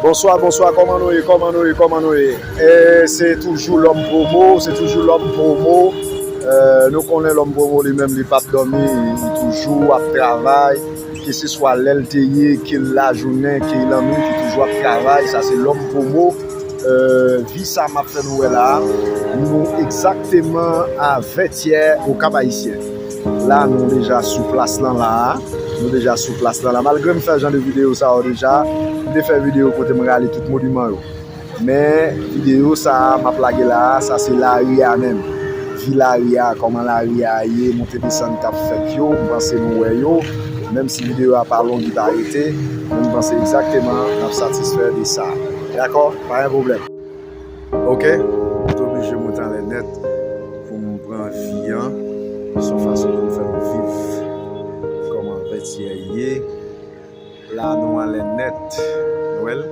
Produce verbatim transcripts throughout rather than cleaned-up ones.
Bonswa, bonswa, kòman nou ye, kòman nou ye, kòman nou ye? E se toujou Lòm Pwomo, se toujou Lòm Pwomo. E, nou konnen Lòm Pwomo li menm, li p ap dòmi, li toujou ap travay. Keseswa lè l te ye, ke l lajounen, ke l lannwit, li toujou ap travay. Sa se Lòm Pwomo. E, vi sa m ap fè nou wè la a, nou egzakteman a Vètyè, Okap Ayisyen. La, nou deja sou plas lan la a. Nou deja sou plas lan la. Malgre m fè jan de videyo sa yo deja, m te fè videyo kote m rale tout moniman yo. Men, videyo sa a m ap lage la a, sa se lari a menm. Vi lari a, kòman lari a ye, monte desann k ap fèt yo, m panse nou wè yo. Menm si videyo a pa long, li pa rete, men m panse egzakteman n ap satisfè de sa. Dakò? Pa gen pwoblèm. Ok, m te oblije monte anlè nèt pou m pran vi an. Se yon fason pou m fè nou viv kòman Vètyè ye. La, nou anlè nèt. Nou wè l?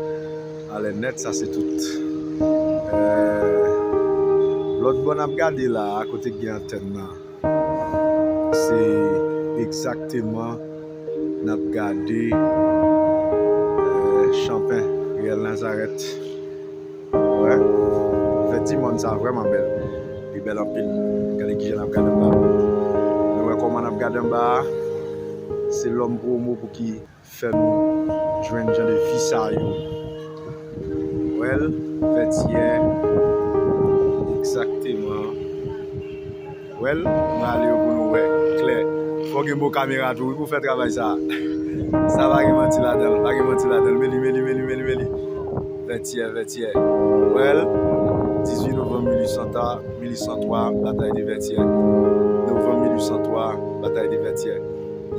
Anlè nèt, sa se tout. E, lòt bò n ap gade la a, kote k gen antèn nan. Se egzakteman n ap gade, e, Chanpen, Riyèl Nazarèt. Wè, fè ti mòn sa vrèman bèl. Li bèl anpil. Gade kijan n ap gade anba. Nou wè kòman n ap gade anba a. Se Lòm Pwomo pou ki fè nou jwenn jan de vi sa yo. Wè l, Vètyè, egzakteman. Wè l, m rale yo pou nou wè klè. Fò gen bon kamera tou, wi, pou fè travay sa. Sa pa gen manti ladan l, pa gen manti ladan l. Men li, men li, men li, men li, men li. Vètyè, Vètyè. Wè l, dizuit novanm mil uit san twa, mil uit san twa, batay de Vètyè. Novanm mil uit san twa, batay de Vètyè.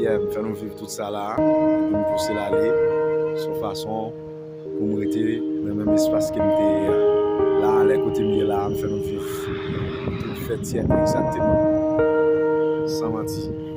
Yeah, m fè nou viv tout sa la, epi m pouse l ale. Se yon fason pou m rete nan menm espas ke m te ye a. La, anlè kote m ye la, m fè nou viv tout Vètyè egzakteman. San manti.